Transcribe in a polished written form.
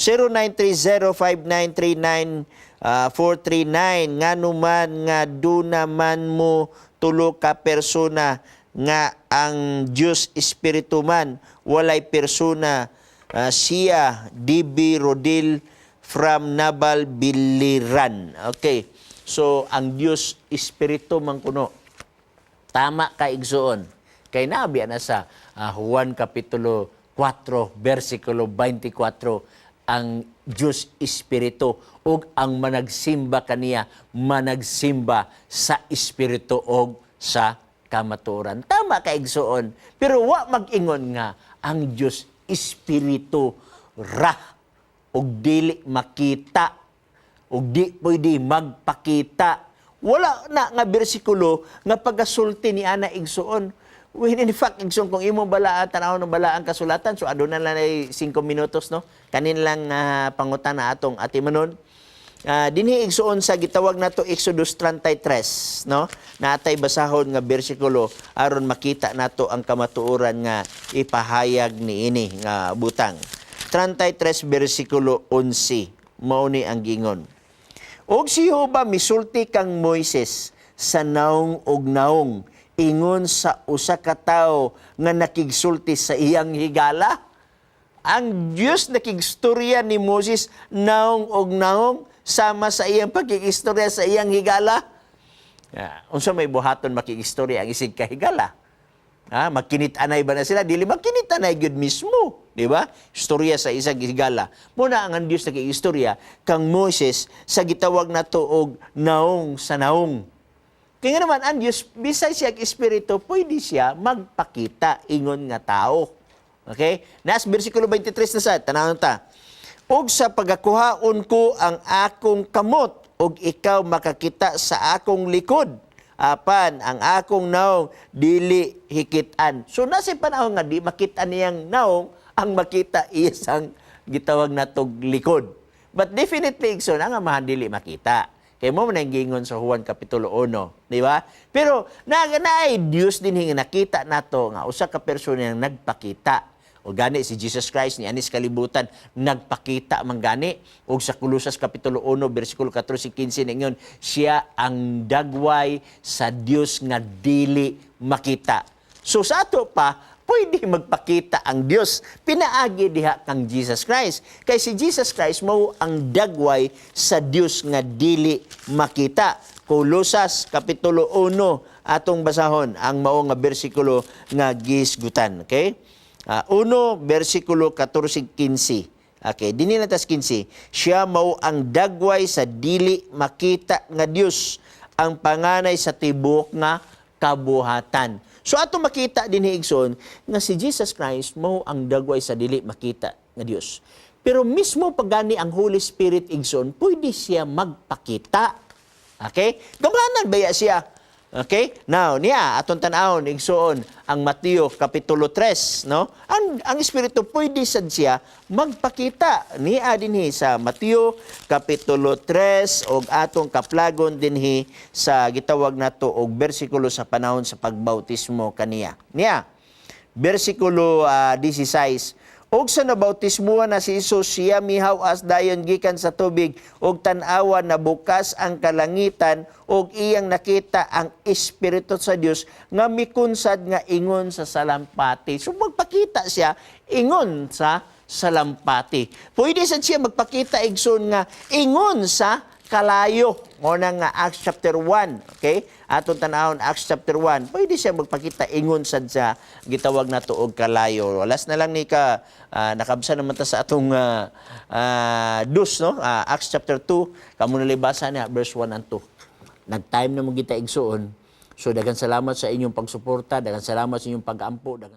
0930-5939 439. Ngano man nga duna man mo tulo ka persona, nga ang Dios espiritu man, walay persona siya? DB Rodil from Nabal Biliran. Okay. So ang Dios espiritu man kuno. Tama ka, igsuon. Kay nabi na sa Juan Kapitulo 4 versikulo 24, ang Dios espiritu ug ang managsimba kaniya managsimba sa espiritu og sa kamatuoran. Tama ka, igsuon. Pero wa mag-ingon nga ang Dios espiritu ra ug dili makita ug di pwede magpakita. Wala na nga bersikulo nga pagasulti ni ana, igsuon. When in fact, igsuon, kung imo bala tanaw ng bala ang kasulatan, so aduna lang ay 5 minutos, no? Kanin lang pangutana atong atimanon. Dinhi, igsuon, sa gitawag nato Exodus 33, no? Natay basahon nga bersikulo aron makita nato ang kamatuoran nga ipahayag niini nga butang. 33 bersikulo 11, mao ni ang gingon. "Og si Jehova misulti kang Moises sa naong og naong, ingon sa usa ka tawo nga nakigsulti sa iyang higala." Ang Dios nakigstorya ni Moses naong og naong sama sa iyang pakigistorya sa iyang higala. Yeah. Unsa may buhaton makigistorya ang isig kahigala? Ha, magkinit-anay ba na sila? Dili magkinit-anay gyud mismo, di ba? Istorya sa isang higala. Muna ang Dios nakigistorya kang Moses sa gitawag nato og naong sa naong. Kaya nga naman ang Dios, bisay siya espiritu, pwede siya magpakita ingon nga tao. Okay? Nas bersikulo 23 na sa tanawon ta. "Og sa pagakuhaon ko ang akong kamot, og ikaw makakita sa akong likod, apan ang akong naong dili hikit-an." So nasa panahon nga di makita niyang naong, ang makita isang gitawag natog likod. But definitely, igsoon, ang Amahan dili makita. Kay mo man ang giingon sa Juan Kapitulo 1, di ba? Pero na naay Dios din nga nakita nato nga usa ka persona nga nagpakita. O gani si Jesus Christ ni anis kalibutan nagpakita man gani, og sa Kolosas Kapitulo 1 bersikulo 14 15 ningon siya ang dagway sa Dios nga dili makita. So sa ato pa pwede magpakita ang Dios pinaagi diha kang Jesus Christ. Kay si Jesus Christ mao ang dagway sa Dios nga dili makita. Kolosas Kapitulo 1, atong basahon ang mao nga bersikulo nga gisgutan. Okay? 1 bersikulo 14 15. Okay, dinhi na tas 15. "Siya mao ang dagway sa dili makita nga Dios, ang panganay sa tibuok nga kabuhatan." So ato makita din, igsoon, nga si Jesus Christ mao ang dagway sa dili makita nga Dios. Pero mismo pagani ang Holy Spirit, igsoon, pwede siya magpakita. Okay? Gamhanan baya siya? Okay? Now, niya atong tan-awon, igsoon, ang Mateo Kapitulo 3, no? Ang Espiritu pwede sad siya magpakita. Niya dinhi sa Mateo Kapitulo 3 og atong kaplagon dinhi sa gitawag nato og bersikulo sa panahon sa pagbautismo kaniya. Niya bersikulo 16. "Og sa nabautismuhan na si Jesus, siya mihaw-as dayon gikan sa tubig, og tan-awa, nabukas ang kalangitan og iyang nakita ang Espiritu sa Dios nga mikunsad nga ingon sa salampati." So magpakita siya ingon sa salampati. Pwede sad siya magpakita, igsoon, nga ingon sa kalayo. Mo na nga Acts chapter 1, okay? Atong tanawon Acts chapter 1. Pwede siya magpakita ingon sad sa gitawag nato og kalayo. Walas na lang ni ka nakabsa naman ta sa atong dus, no? Acts chapter 2, kamo na libasa niya verse 1 and 2. Nag-time na mo kita, igsuon. So daghan salamat sa inyong pagsuporta, daghan salamat sa inyong pag-ampo, daghan